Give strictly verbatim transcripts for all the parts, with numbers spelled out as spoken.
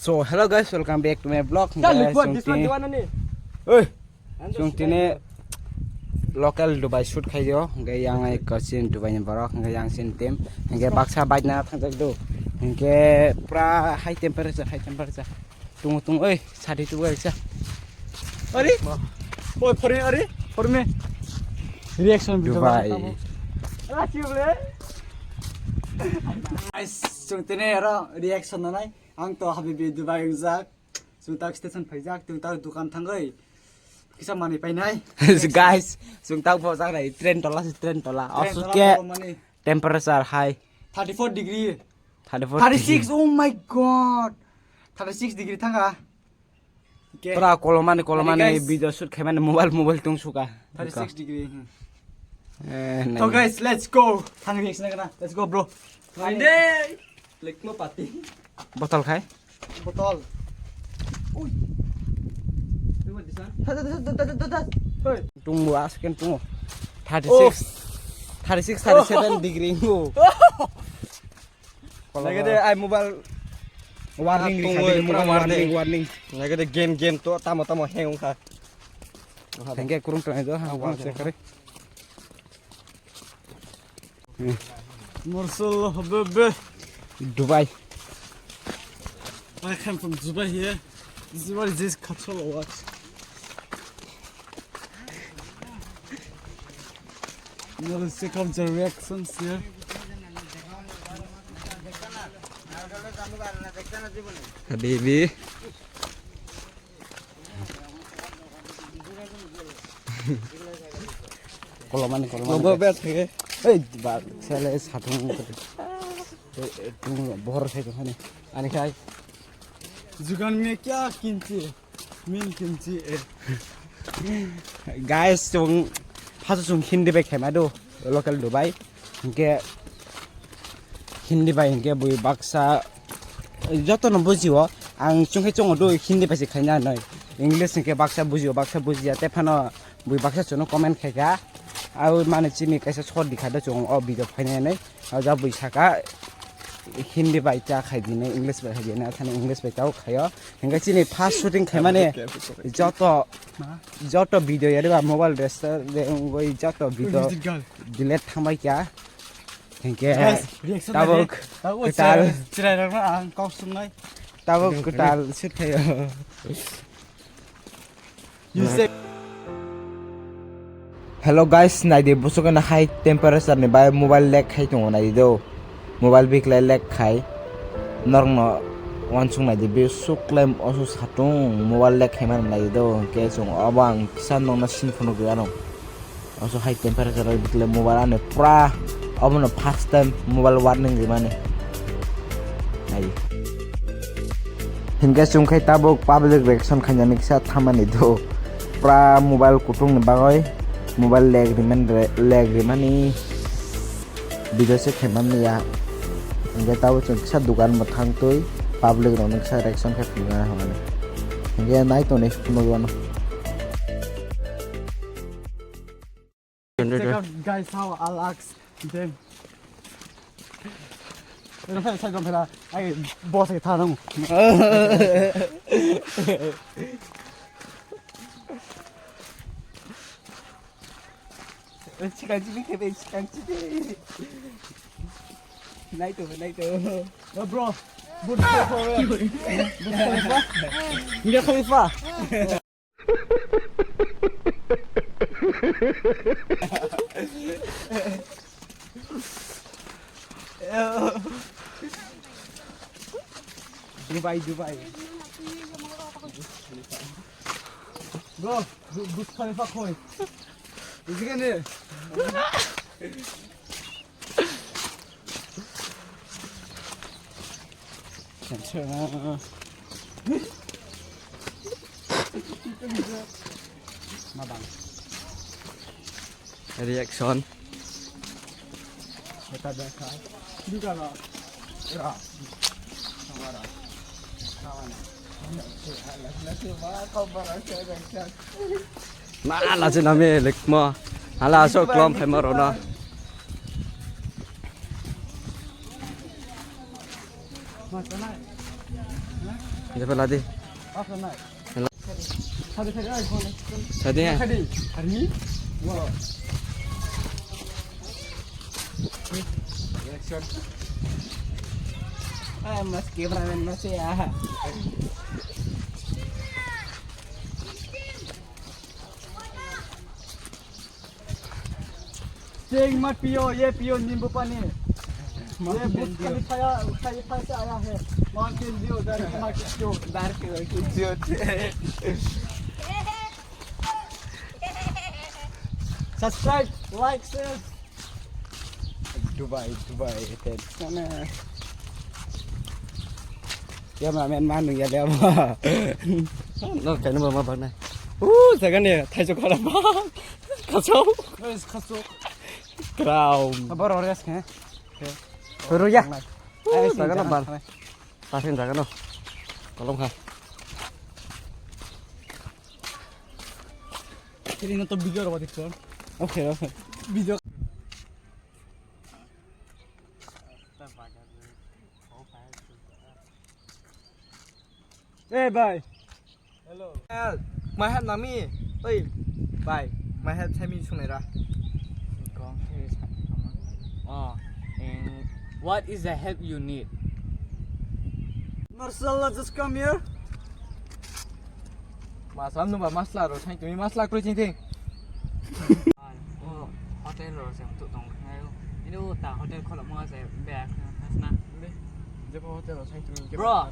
So hello guys, welcome back to my vlog. Hingke chwng tini, oi, chwng tini local Dubai shoot khaio. Hingke yang ai kasin Dubai ni borok, hingke yang sin team. Hingke baksa bike na thangjak do. Hingke pura high temperature, high temperature. Tung tung, oi, sadi tu oi sa. Ari? Oi, for me, ari? For me. Reaction video Dubai. Guys, chwng tini aro reaction nanai. Ang to habibi Dubai wngjak. Chwng tak station phaijak, chwng tak dukan thangwi kisa manwi painai. Guys, chwng tak bojak nai train tola se train tola. Train tola. Osuke boro manwi. Temperature high. Thirty-four degree. Thirty-four degree. Thirty-six, oh my God. Thirty-six degree thanga. Okay. Pura kolomani, kolomani guys. Video shoot khaimani mobile, mobile tungsuka. Thirty-six degree, hmm. Eh, so nai. Guys, let's go. Thang reaction kana. Let's go, bro. Ande. Lekma pati. Botol khai. Botol. Ui. Tunggu di sana. Tada, tada, tada, tada, tada. Hei. Tunggu, asken tunggu. Thirty-six. Oh. Thirty-six, thirty-seven degree tunggu. Oh. Lagi de, ai mobile. Warning, ah, ri tunggu, kha de, pura mobile warning, warning. Warning. Lagi de game, game to, tamo, tamo hang wngkha. Hengke kurung tong do, ha, kurung se kare. Marcel, habibi. Dubai. I came from Dubai here. This is what is this cultural watch. Now let's check out the reactions here. Habibi. Kolomani, kolomani. Lobo bet thage. Ei, ba, sele satung. Eh, eh, tung bohor khai to hani. Ani khai. Jugan me kya kinchi? Min kinchi, eh. Guys, chwng, first chwng Hindi bai khaima do, local Dubai. Hingke Hindi bai hingke bui baksa joto no bujio. Ang chwngkhe chwngo do Hindi bai se khaina noi. English hingke baksa bujio, baksa bujia. Te phano bui baksa chwngno comment khaikha. Au mane chini kaisa short dikha do chwng o video phainai nai. Au ja bui saka Hindi bai cha khai dinai, English bai khai dinai. Thani English bai tao khaio. Hingke chini first shooting khaimani joto, joto video yari ba mobile resta de ungoi joto video delete thambai kya. Hingke guys, reaction tabuk nai de. Tabuk kwtal. Chirai rok ang kok sungnai. Tabuk kwtal shoot khaio. You say. Hello guys, naidi busuk na high temperature ni bai mobile lag khai tongo naidi do. Mobile biklai lag khai. Norokno wansuk naidi busuk lai oso satung mobile lag khai mani naidi do. Hingke chwng obo ang kisa nokna sin phunuk ya no. Oso high temperature o biklai mobile ani pura obono first time mobile warning rimani. Nai. Hingke chwng khai tabuk public reaction khainani kisa thamani do. Pura mobile kutung ni bagoi mobile lag riman re-, lag rimani video se khaimani ya. Hingke tabuk chwng kisa dukan bo thang twi public rokno kisa reaction khe phunukna hamani. Hingke nai toni phunuk wano. Check out, guys, how I'll ask them. Eno phela, side rom phela, ai boss ke thanang. Sikang sini kebe sikang sini. Nai to, nai to. Yo, bro. Burj Khalifa. Burj Khalifa. Burj Khalifa. Dubai, Dubai. Bro, Bu-, Burj Khalifa khoi. Izigane. Reaction. Ma la je name lekma. Hala so klom phaima rona. Jepela di. Apa na? Hello. Sadi, sadi, ay, phone. Sadi, ha? Sadi. Hari? Wow. Action. Ah, mas cameraman mas ya. Sing mat pio, ye pio nimbu pani. Ye Burj Khalifa ya, Khalifa se aaya hai. Mountain Dew, dari Mountain Dew. Dari Mountain Dew. Subscribe, like, share. Dubai, Dubai, thanks. Sana. Ya, ma, men, ma, nung ya, ya, ma. No, kaya ma, ma, bang na. Uh, jaga ni, thai jok kala, bang. Kasau. Guys, kasau. Crown. Sabar, ores, he. Ru ya. Uh, jaga no, bang. Tasin jaga no. Kolom kha. Ini nonton video apa, Dikson? Oke, oke. Video. Eh, bhai. Hello. Eh, ma help nang mi? Oi, bhai, ma help sai mi sungnai ra. Oh, and what is the help you need? Marcel, just come here. Masla nungba masla ro thang tumi masla kroi ching thing. O hotel ro se tu tong khai. Ini o ta hotel kholo mo se be khasna. Jebo hotel ro thang tumi. Bro,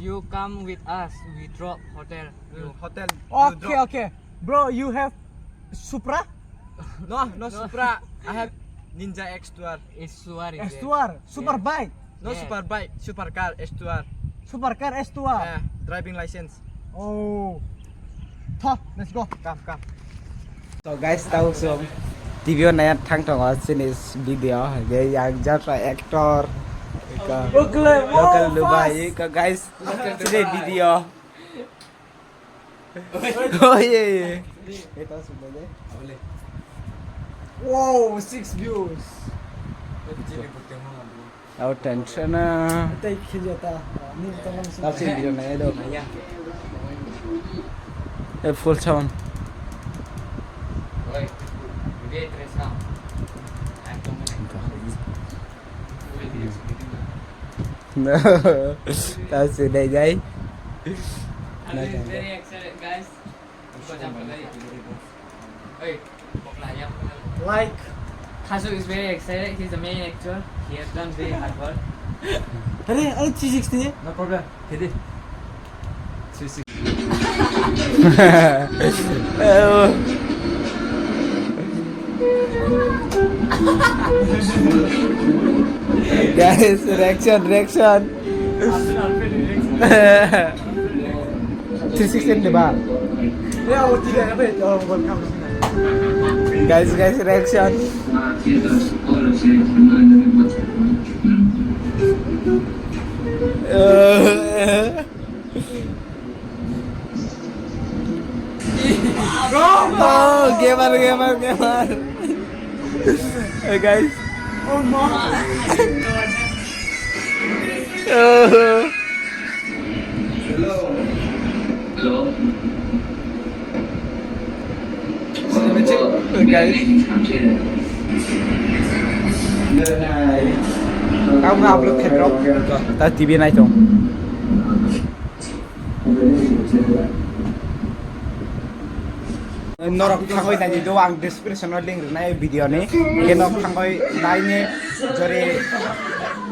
you come with us. We drop hotel. You hotel. Okay, okay. Bro, you have Supra? No, no Supra. I have Ninja X two R. X two R is X two R, super bike. No, super bike, super car, S two R. Super car, S two R. Yeah, driving license. Oh. Tho, let's go. Come, come. So guys, tau so T V o naya thang tongo chini video. Ge yang jatra actor. Ika. Local Dubai, ika guys. Chini video. Oh, yeah, yeah. Wow, six views. Out tension. Tei khilya ta. Ni ta lang sing. Tap sing video na edo. Eh, full sound. No. That's it, guys. Very excited, guys. Hey, like. Khasu is very excited. He's the main actor. He has done very hard work. Are, are three sixty. No problem. Hede. Three sixty. Guys, reaction, reaction. Three sixty ni ba? Guys, guys, reaction. Oh, gamer, gamer, gamer. Hey, guys. Oh my. Oh. Hello. Hello. Guys. Kamu upload ke drop. Ta T V nai tong. Norok thangwi naidi do ang description o link rwnai video ni. Hwnkhe norok thangwi naini jori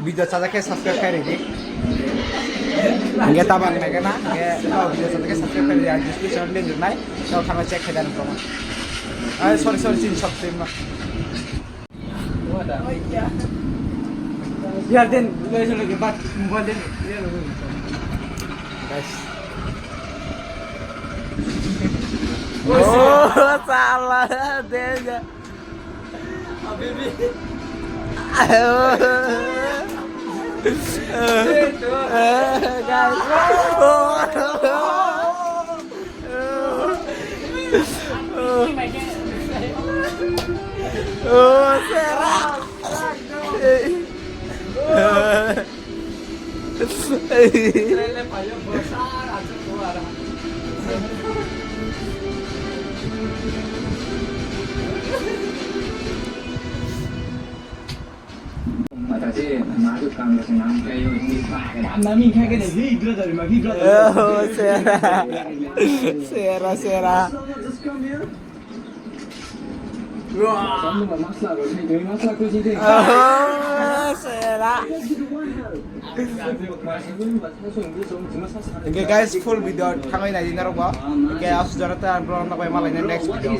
video chajak khe subscribe khai ridi. Hwnkhe tabang naikhe na, hwnkhe norok video chajak khe subscribe khai ridi, ang description o link rwnai. Norok thangwi check khai dano promo. Ai, sorry, sorry, chini sub stream no. Biar den, lo eso lo que bat, mobile den. Guys. Oh, salah, dia aja. Habibi. Ayo. Eh, guys. Oh. Oh, serak. Oh, sera. Sera, sera. Oh, sera. Okay, guys, full video thangai nai dinaro ba. Okay, as jara ta bro na bai malai next video.